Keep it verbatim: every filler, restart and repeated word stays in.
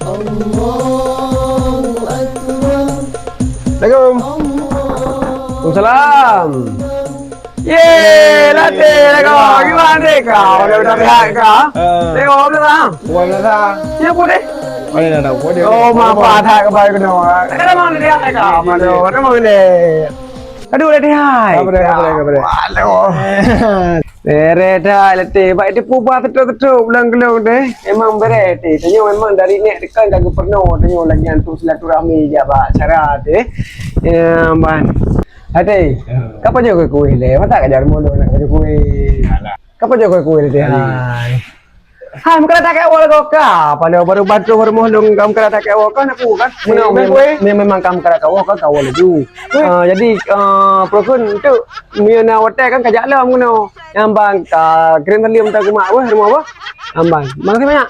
Assalamualaikum. Waalaikumsalam. Ye, Latih, lakoe. Gimana deh kau? Udah, udah lihat kau? Eh. Tengok, udah lah. Wah, dah lah. Siapa deh? Mana dah tahu? Dia Oh, dah mapa tahu. That kembali kena. Kadang mana dia, kau? Mana? Mana mana deh? Aduh, Latih hai. Apa dia, apa dia, apa dia? Aduh. Bere dah, Latih. Baik dia pubah tetuk-tetuk bulan gelung deh. Memang bere, Latih. Tanya memang dari nek tekan dah gubernur. Tanya lagi untuk silaturahmi je, Pak. Cara deh. Ya, ban. Latih. Ya. Kapa je kue-kue le? Mata ka jalan mulut nak kue-kue. Alah. Kapa je kue-kue, Latih? Alah. Hai. Hai, meukarat tak kawal kau ka. Pada baru bantu baru moh dong kamu karat tak kawal kau nak bukan? Memang, memang, memang kamu karat kawal kau kawal laju. Ah, jadi, ah, perokon tu, mie na hotel kan kajak lom kena. Yang bang, ah, kirim salim tak kumak apa, rumah apa? Ambang. Makasih banyak.